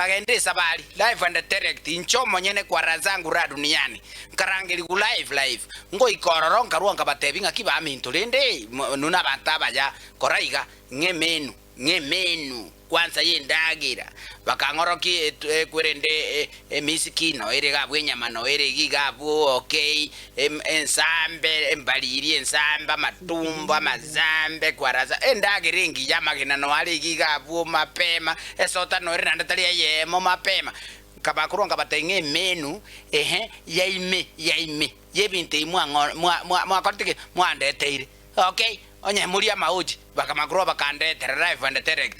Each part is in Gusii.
Nkagenda esabari, live and direct, inche omonyene kwa raha zangu raha duniani, nkarangerigwa live live. Ngoika ororo nkarua nkabatebia ng'aki baminto rende inwe nabanto abaya, kora iga, ng'a emenu, ng'a emenu kwansa y'endagera. Bakang'orokia ekwerende emisiki noyo ere iga abwo enyama noyo ere iga iga abwo okay, ensambe, embariri ensambe, amatumbo amazambe, kwaraza, endagera engiya, amagena noyo are iga iga abwo mapema, esota noyo ere naende tari eyemo mapema. Nkabakorwa nkabatebia ng'a emenu, ehe, yaime, yaime, y'ebinto ebi mwang'o mwa mwa mwakorete ki? Mwandeteire. Okay, onye moria amaochi, bakamakorwa bakandetera live and direct.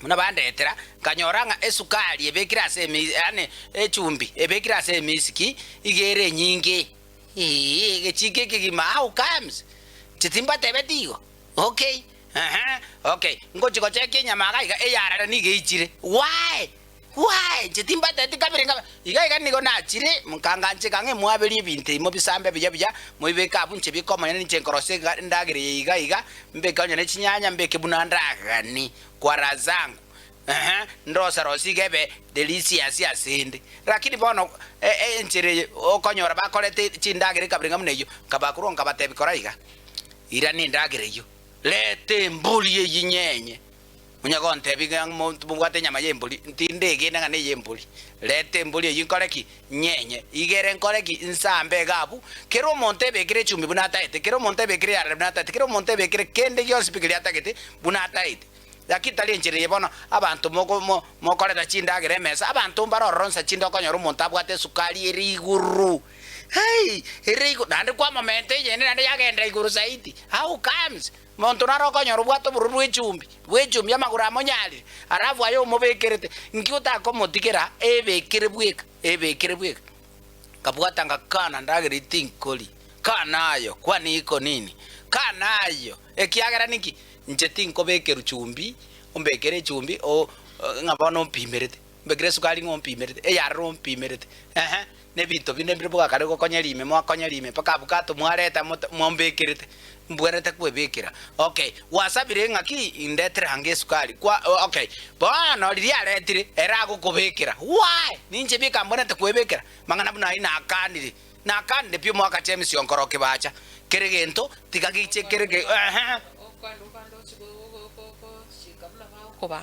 Buna bandetera, nkanyora ng'a esukari ebekire ase emi yaani echumbi ebekire ase emisiki iga ere enyinge. Eeh egechiko ekegima how comes? Inche timbatebeti igo? Okay, ehe, okay, ngochi gochekia enyama iga iga eyarare nigo eichire, why? Why? Inche timbatebeti kabere ng'a iga iga nigo nachire, nkangancheka ng'a mwaberie ebinto ebi mobisambe buya buya, mobibeke abwo inche bika omonyene ninche nkorosia iga endagera eye iga iga, mbeke onye ne chinyanya mbeke buna ndagani kwa raha zangu, ehe, ndosa rosia iga ebe delicious asende. Lakini bono enchera eye okonyora bakorete chindagera ekabere ng'a buna eyio, nkabakorwa nkabatebia kora iga, irana endagera eyio, reta embori eyio nyenye. Onye gontebia ng'a mobwate enyama y'embori, tindegene ng'a ney'embori. Reta embori eyio nkore ki? Nyenye. Iga ere nkore ki? Nsambe iga abwo. Kera omonto ebekere echumbi buna ataete, kera omonto ebekere eyarare buna ataete, kera omonto ebekere kende gionsi pi keria atagete buna ataete. Lakini tari enchera eye bono abanto moko mo mokoreta chindagera emesa, abanto mbare ororo nsa chinde okonyora omonto abwate esukari ere igoro, hey, ere igoro, naende kwamomenta eyende naende yagenda igoro zaidi, how comes? Monto nare okonyora obwate obororo bw'echumbi, bw'echumbi amagoro amonyarire, alafu aye omobekerete, nki otakomotigera ebekere bweka, ebekere bweka? Nkabwata ngakana ndagera eyio tinkori, kana ayo, kwani iko nini? Kana ayo, ekiagera ninki? Inche tinkobekerwa chumbi, ombekere echumbi o ng'a bono ompimerete, ombekere esukari ng'a ompimerete, eyarare ompimerete, ehe. Na ebinto binde mbire bwakare gokonya rime, mwakonya rime mpaka abukato mwareta mwambekerete, mbwenerete kwebekera. Okay, gwasabire ng'aki indetere ange esukari kwa okay, bono riria aretire ere agokobekera, why? Ninche bieka mbwenerete kwebekera? Mang'ana buna ayio nakanire, nakanire pi omwaka James Onkoro Kibacha, kere gento tiga giche kere ge ehe.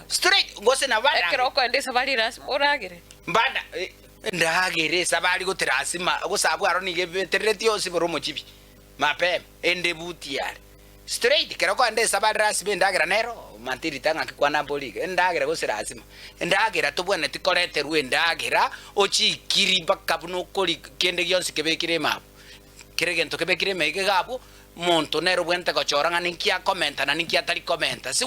Straight, gose nabo Ekero baragere. okoenda esabari lasima oragere. Mbanda Endagera esabari gose lasima gose abwo aro nigo ebetereretie osibore omochibi mapema ende ebuti are straight kero okogenda esabari lasima endagera nero omante rita ng'aki kwana mbori iga endagera gose lasima endagera tobwenereti koreterwa endagera ochiikiri mpaka buna okori kende gionsi kebekire ime abwo kera egento kebekire ime iga abwo omonto nere obwenerete gochora ng'a ninki akomenta na ninki atari komenta.